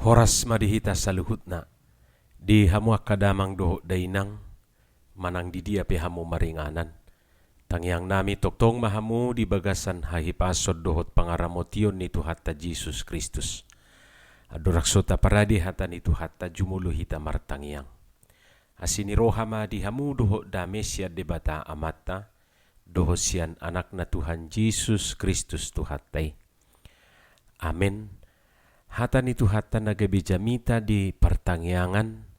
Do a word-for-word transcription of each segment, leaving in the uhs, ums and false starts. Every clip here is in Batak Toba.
Horas ma di hita saluhutna, di hamu angka damang dohot dainang, manang di dia pe hamu maringanan. Tangiang nami tongtong ma hamu di bagasan hahipason dohot pangaramotion ni Tuhanta Jesus Kristus. Andorang so taparade hata ni Tuhanta, jumolo hita martangiang. Asi ni roha ma di hamu dohot dame sian Debata Amanta, dohot sian Anakna Tuhan Jesus Kristus Tuhanta i. Amen. Hata ni Tuhanta na gabe jamita di partangiangan,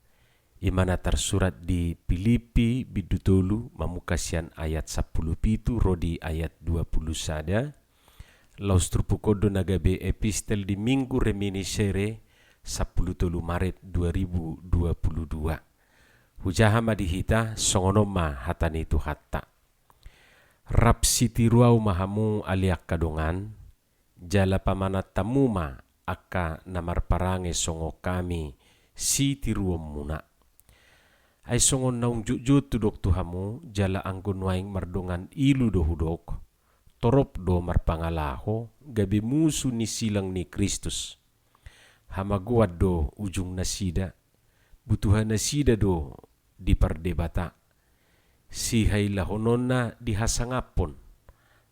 i ma na tarsurat di Pilippi bindu tolu, mamungka sian ayat sampulu pitu ro di ayat dua pulu sada. Laos turpuk on do na gabe epistel di Minggu Reminiscere, sampulu tolu Maret dua ribu dua pulu dua. Hujaha ma di hita, songon on ma hata ni Tuhanta. Rap sitiru ahu ma hamu ale angka dongan, jala pamanat hamu ma angka na marparange songon hami sitiruonmuna. Ai songon naung jotjot hudok tu hamu, jala anggo nuaeng mardongan ilu do hudok, torop do marpangalaho, gabe musu ni silang ni Kristus. Hamagoan do ujungnasida, butuhanasida do dipardebata, sihailahononna dihasangaphon,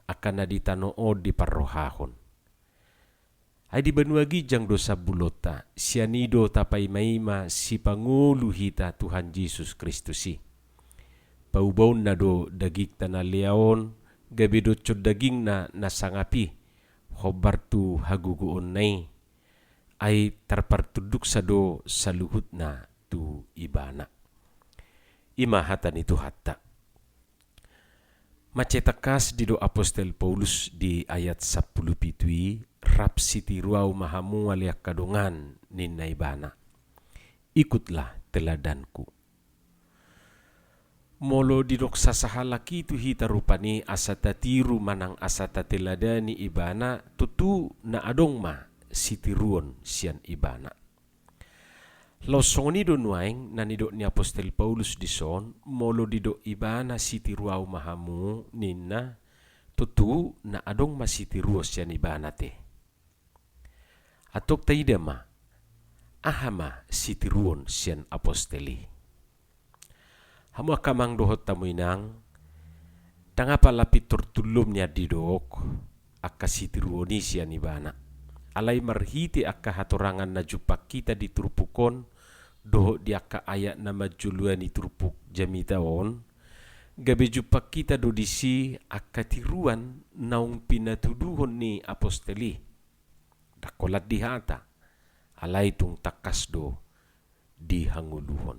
angka na di tano on diparrohahon. Ai di banua ginjang do sambulonta, sian i do tapaimaima sipangolu hita Tuhan Jesus Kristus i. Paubaonna do dagingta na lea on, gabe doshon dagingna na sangap i, hombar tu hagogoonna i, ai tarpartunduksa do saluhutna tu Ibana. I ma hata ni Tuhanta. Mansai tangkas didok apostel Paulus di ayat sampulu pitu i, rap sitiru ahu ma hamu ale angka dongan, ninna ibana. Ikutlah teladanku. Molo didok sasahalak i tu hita rupani asa tatiru manang asa tateladani ibana, tontu na adong ma sitiruon sian ibana. Laos songon i do nuaeng na nidok ni apostel Paulus dison, molo didok ibana sitiru ahu ma hamu ninna, tontu na adong ma sitiruon sian ibana te. Antong taida ma, aha ma sitiruon sian apostel i. Hamu angka amang dohot hamu inang, ndang apala pintor tullom nian didok angka sitiruon i sian ibana. Alai marhite angka hatorangan na jumpang hita di turpuk on, dohot di angka ayat na manjoloani turpuk jamita on, gabe jumpang hita do disi angka tiruan naung pinatuduhon ni apostel i. Ndang holan di hata, alai tung tangkas do dihangoluhon.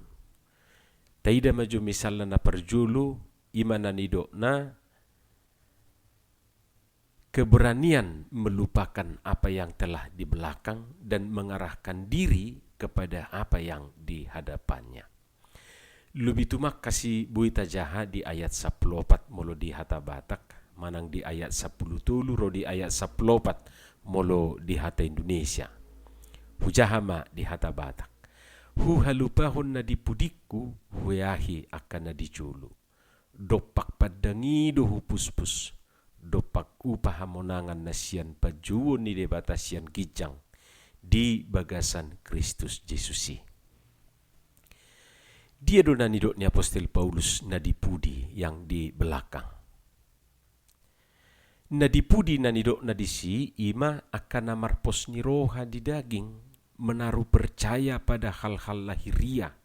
Taida ma jo misalna na parjolo, i ma na nidokna, keberanian melupakan apa yang telah di belakang dan mengarahkan diri kepada apa yang di hadapannya. Lobi tumangkas i boi tajaha di ayat sampulu opat molo di hata Batak, manang di ayat sampulu tolu ro di ayat sampulu opat molo di hata Indonesia. Hujaha ma di hata Batak. Huhalupahon na di pudingku, hueahi angka na di jolo. Dompak pandang i do hupuspus, dompak upa hamonangan na sian panjouon ni Debata sian ginjang di bagasan Kristus Jesus i. Dia do na nidok ni apostel Paulus na di pudi, yang di belakang? Na di pudi na nidokna disi, i ma angka na marpos ni roha di daging, menaruh percaya pada hal-hal lahiriah.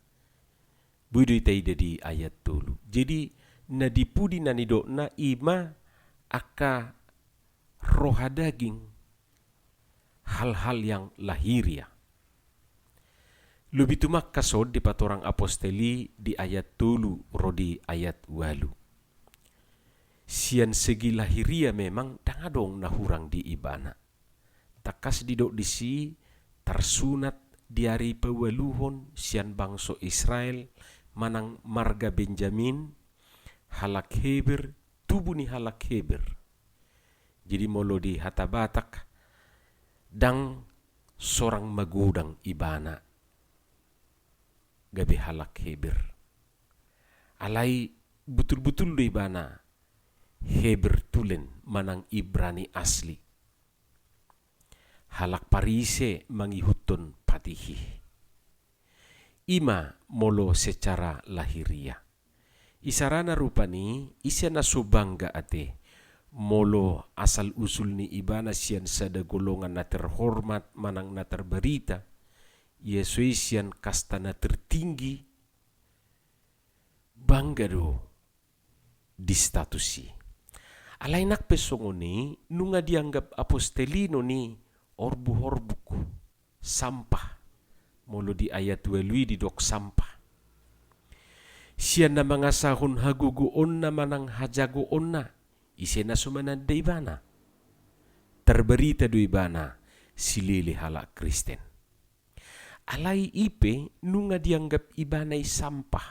Boi do i taida di ayat tolu. Jadi, na di pudi na nidokna i ma angka roha daging, hal-hal yang lahiriah. Lobi tumangkas on dipatorang apostel i di ayat tolu ro di ayat ualu. Sian segi lahiriah memang ndang adong na hurang di ibana. Tangkas didok disi, tarsunat di ari paualuhon sian bangso Israel manang marga Benjamin, halak Heber, tubu ni halak Heber. Jadi molo di hata Batak, ndang sorang magodang ibana gabe halak Heber. Alai butul-butul do ibana Heber tulen manang Ibrani asli. Halak Parise mangihuthon patik. mengasihi. Ima molo secara lahiriah. Isarana rupani, ise na so bangga ate, molo asal usul ni ibana sian sada golongan na terhormat manang na terberita, ia so i sian kasta na tertinggi, bangga do di status i. Alai nang pe songon i, nunga dianggap apostel i non i horbu-horbuk, sampah. Molo di ayat ualu i didok sampah. Sian na mangasahon hagogoonna manang hajagoonna, ise na so mananda ibana? Terberita do ibana, silele halak Kristen. Alai i pe nunga dianggap ibana i sampah.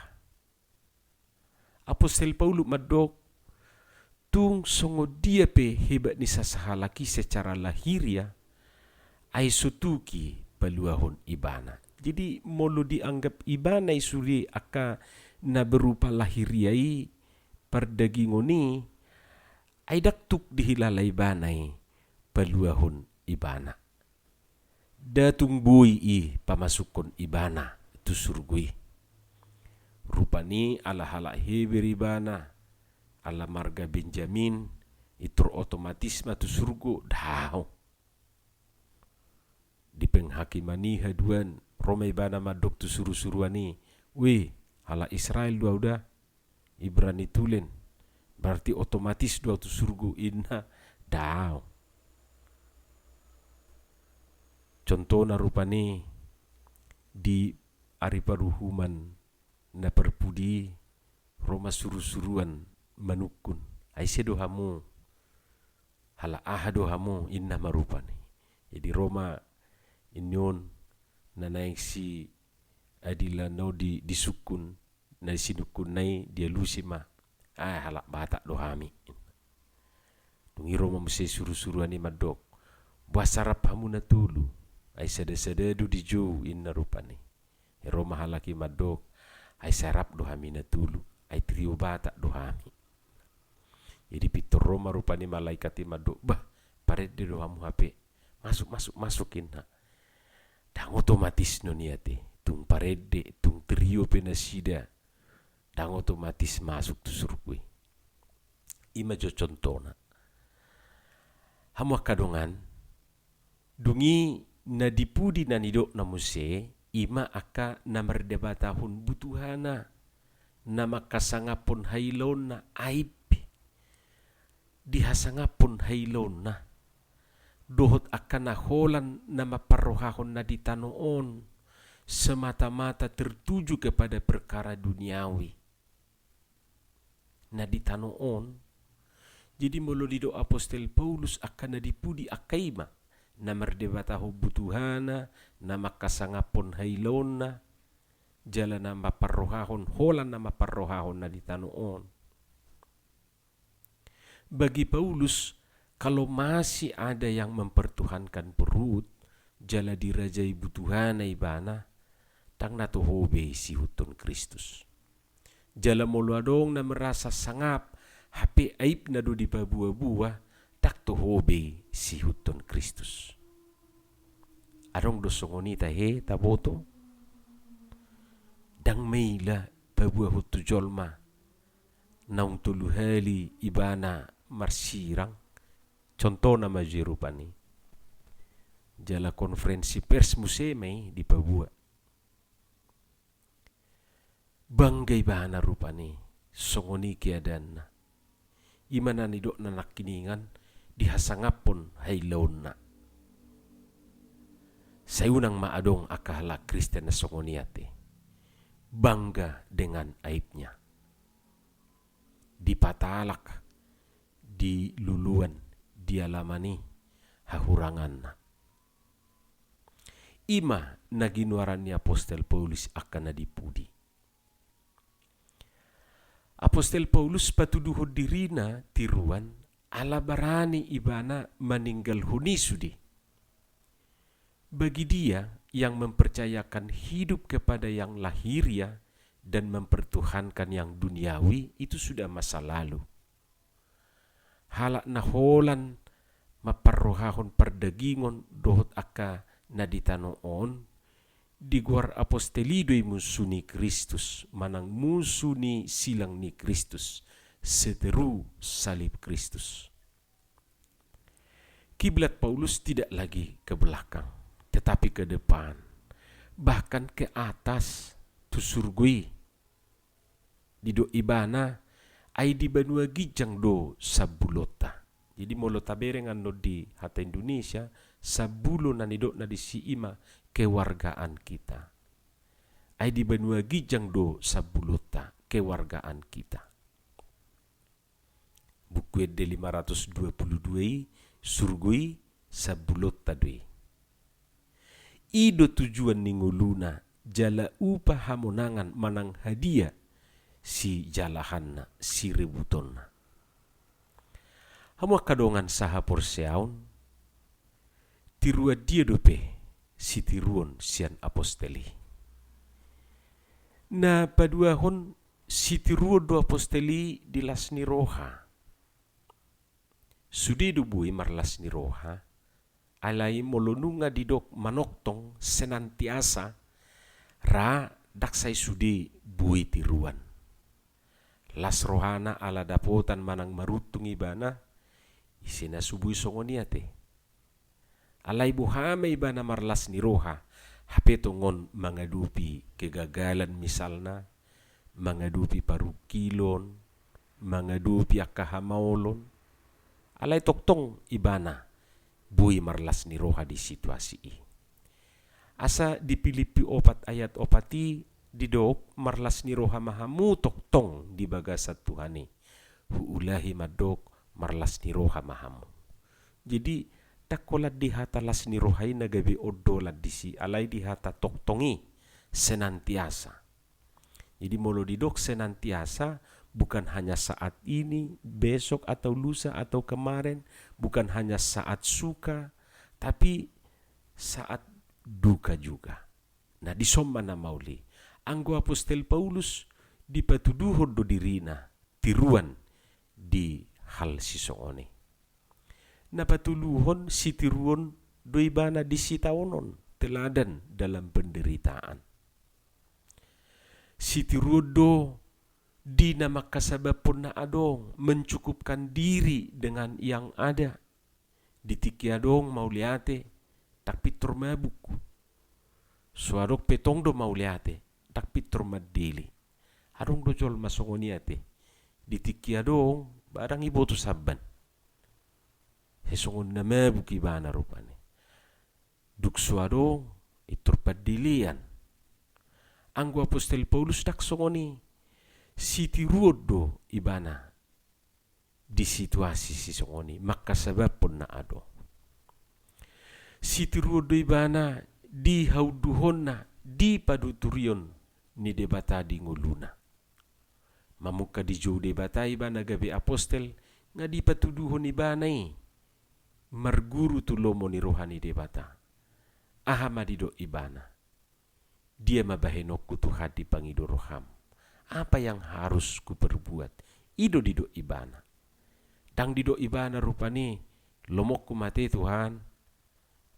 Apostel Paulus mandok, tung songon dia pe hebat ni sasahalak i secara lahiriah, ai so tuk i paluahon ibana. Jadi molo dianggap ibana i sude angka na berupa lahiriah i, pardagingon i, ai ndang tuk dihilala ibana i paluahon ibana. Nda tung boi i pamasukhon ibana tu surgo i. Rupani ala halak Heber ibana, ala marga Benjamin, i tor otomatis ma tu surgo? Daong. Di penghakiman i haduan, ro ma ibana mandok tu surusuruan i, "Weh, halak Israel do ahu da, Ibrani tulen, berarti otomatis do ahu tu surgo," inna? Daong. Contohna rupani di ari paruhuman na parpudi i, ro ma surusuruan manungkun, "Ai ise do hamu? Halak aha do hamu?" inna ma rupani. Jadi ro ma i ninna on, na naeng si Adila na di, disungkun, na sinungkunna i dialusi ma, "Ah, halak Batak do hami." Dung i ro ma muse surusuruan i mandok, "Boasa rap hamu na tolu? Ai sadasada do dijou," inna rupani. Ro ma halak i mandok, "Ai sai rap do hami na tolu, ai trio Batak do hami." Jadi pintor ro ma rupani malaikat i mandok, "Bah, parende do hamu hape. Masuk, masuk, masuk," inna. Ndang otomatis non i ate, tung parende, tung trio pe nasida, ndang otomatis masuk tu surgo i. Ima jo contohna. Hamu angka dongan, dung i na di pudi na nidokna muse, ima angka na mardebatahon butuhana, na mangkasangaphon hailaonna, aib dihasangaphon hailaonna, dohot angka na holan na mamparrohahon na di tano on, semata-mata tertuju kepada perkara duniawi. Na di tano on. Jadi molo didok apostel Paulus angka na di pudi, angka ima na mardebatahon butuhana, na mangkasangaphon hailaonna, jala na mamparrohahon, holan na mamparrohahon na di tano on. Bagi Paulus, kalau masih ada yang mempertuhankan perut, jala dirajai butuhana ibana, ndang na toho be sihuthon Kristus. Jala molo adong na merasa sangap, hape aibna do dipaboa-boa, ndang toho be sihuthon Kristus. Adong do songon i tahe, taboto? Ndang maila paboahon tu jolma naung tolu hali ibana marsirang, contohna ma jo i rupani. Jala konferensi pers muse ma i dipaboa. Bangga ibana rupani, songon i keadaanna. Ima na nidokna nangkiningan, dihasangaphon hailaonna. Sai unang ma adong angka halak Kristen na songon i ate. Bangga dengan aibnya. Dipatalak, di luluan, di alaman i hahuranganna. Ima na ginoaran ni apostel Paulus angka na di pudi. Apostel Paulus patuduhon dirina tiruan ala barani ibana maninggalhon i sude. Bagi dia yang mempercayakan hidup kepada yang lahiriah dan mempertuhankan yang duniawi, itu sudah masa lalu. Halak na holan mamparrohahon pardagingon dohot angka na di tano on, Digoar apostel i do i musu ni Kristus, manang musu ni silang ni Kristus, seteru salib Kristus. Kiblat Paulus tidak lagi ke belakang, tetapi ke depan, bahkan ke atas, tu surgo i. Didok ibana, ai di banua ginjang do sambulonta. Jadi molo tabereng annon di hata Indonesia, sambulo na nidokna disi i ma kewargaan kita. Ai di banua ginjang do sambulonta, kewargaan kita. Buku Ende lima ratus dua puluh dua i, surgo i sambulonta do i. I do tujuan ni ngoluna, jala upa hamonangan manang hadia sijalahanna, sirebutonna. Hamu angka dongan sahaporseaon, tiruan dia dope sitiruon sian apostel i? Na paduahon, sitiruon do apostel i di las ni roha. Sude do boi marlas ni roha, alai molo nunga didok manongtong senantiasa, ra ndang sai sude boi tiruan. Las rohana ala dapotan manang maruntung ibana, ise na so boi songon i ate. Alai boha ma ibana marlas ni roha, hape tongon mangadopi kegagalan misalna, mangadopi parungkilon, mangadopi angka hamaolon. Alai tongtong ibana boi marlas ni roha di situasi i. Asa di Pilippi opat ayat opat i didok, marlas ni roha ma hamu tongtong di bagasan Tuhan i. Huulahi mandok, marlas ni roha ma hamu. Jadi, ndang holan di hata las ni roha i na gabe ondolan disi, alai di hata tongtong i, senantiasa. Jadi molo didok senantiasa, bukan hanya saat ini, besok atau lusa atau kemarin, bukan hanya saat suka, tapi saat duka juga. Nah, dison ma na maol i. Anggo apostel Paulus dipatuduhon do dirina tiruan di hal sisongon i. Na patoluhon, sitiruon do ibana di sitaonon, teladan dalam penderitaan. Sitiruon do di na mangkasababhon na adong, mencukupkan diri dengan yang ada. Di tingki adong mauliate, ndang pintor mabuk. So adong pe tong do mauliate, ndang pintor mandele. Adong do jolma songon i ate. Di tingki adong, ba ndang iboto samban. He songon na mabuk ibana rupani. Dung so adong, pintor pandelean. Anggo apostel Paulus ndang songon i, sitiruon do ibana di situasi sisongon i, mangkasababhon na adong. Sitiruon do ibana di haunduhonna, di panuturion ni Debata di ngoluna. Mamungka dijou Debata ibana gabe apostel, nga dipatuduhon ibana i marguru tu lomo ni roha ni Debata. Aha ma didok ibana? Dia ma bahenonku Tuhan dipangido roham? Apa yang harus kuperbuat? I do didok ibana. Ndang didok ibana rupani, lomoku ma ate Tuhan,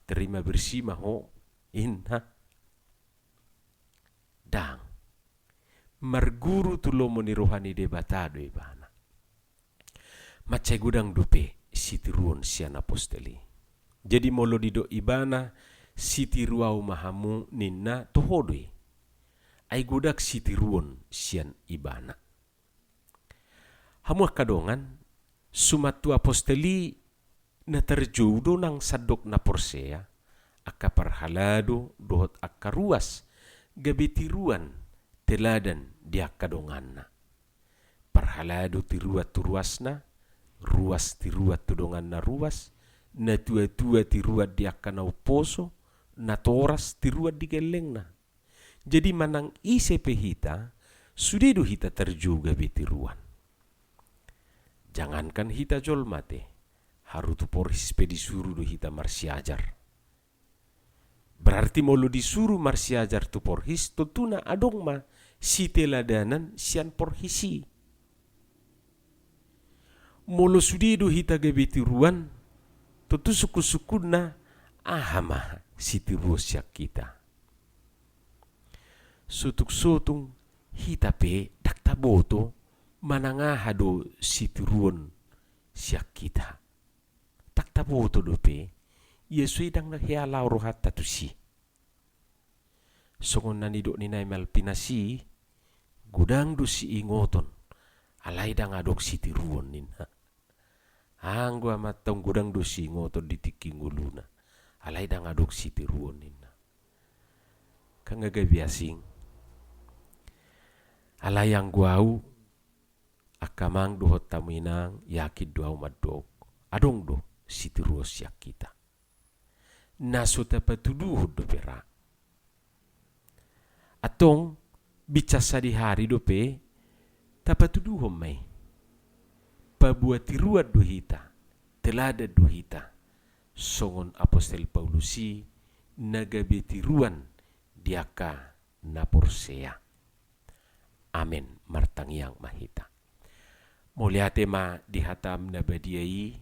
terima bersih ma ho, inna. Ndang. Marguru tu lomo ni roha ni Debata do ibana. Mansai godang dope sitiruon sian apostel i. Jadi molo didok ibana, sitiru au ma hamu ninna, toho do i. Ai godang sitiruon sian ibana. Hamu angka dongan, suman tu apostel i na tarjou do nang sandok na porsea, angka parhalado dohot angka ruas, gabe tiruan teladan di angka donganna. Parhalado tiruan tu ruasna, ruas tiruan tu donganna ruas, natuatua tiruan di angka na umposo, natoras tiruan di gellengna. Jadi manang ise pe hita, sude do hita tarjou gabe tiruan. Jangankan hita jolma ate, haru tu porhis pe disuru do hita marsiajar. Berarti molo disuru marsiajar tu porhis, tontuna adong ma siteladanan sian porhis i. Molo sude do hita gabe tiruan, tontu sungkunsungkunna, aha ma sitiruon sian hita? Sotung-sotung hita pe ndang taboto manang aha do sitiruon sian hita. Ndang taboto dope, ia so i ndang na hea laho rohanta tusi. Songon na nidok ni Nai Malvinas i, godang do siingoton, alai ndang adong sitiruon ninna. Anggo amanta on godang do siingoton di tingki ngoluna, alai ndang adong sitiruon ninna. Kan nga gabe asing. Alai anggo au, angka amang dohot hamu inang, yakin do au mandok, adong do sitiruon sian hita. Na so tapatuduhon dope ra. Antong, binsar sadihari dope, tapatuduhon ma i. Paboa tiruan do hita, teladan do hita. Songon Apostel Paulus i, na gabe tiruan di angka na porsea. Amen. Martangiang ma hita. Mauliate ma di hataM na badia i,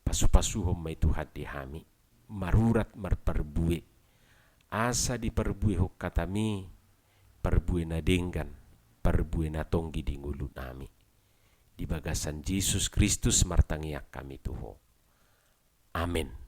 pasu-pasuhon ma i Tuhan di hami, marurat marparbue, asa diparbuehon hataMi, parbue na denggan, parbue na tonggi di ngolunami. Di bagasan Jesus Kristus martangiang hami tu Ho. Amen.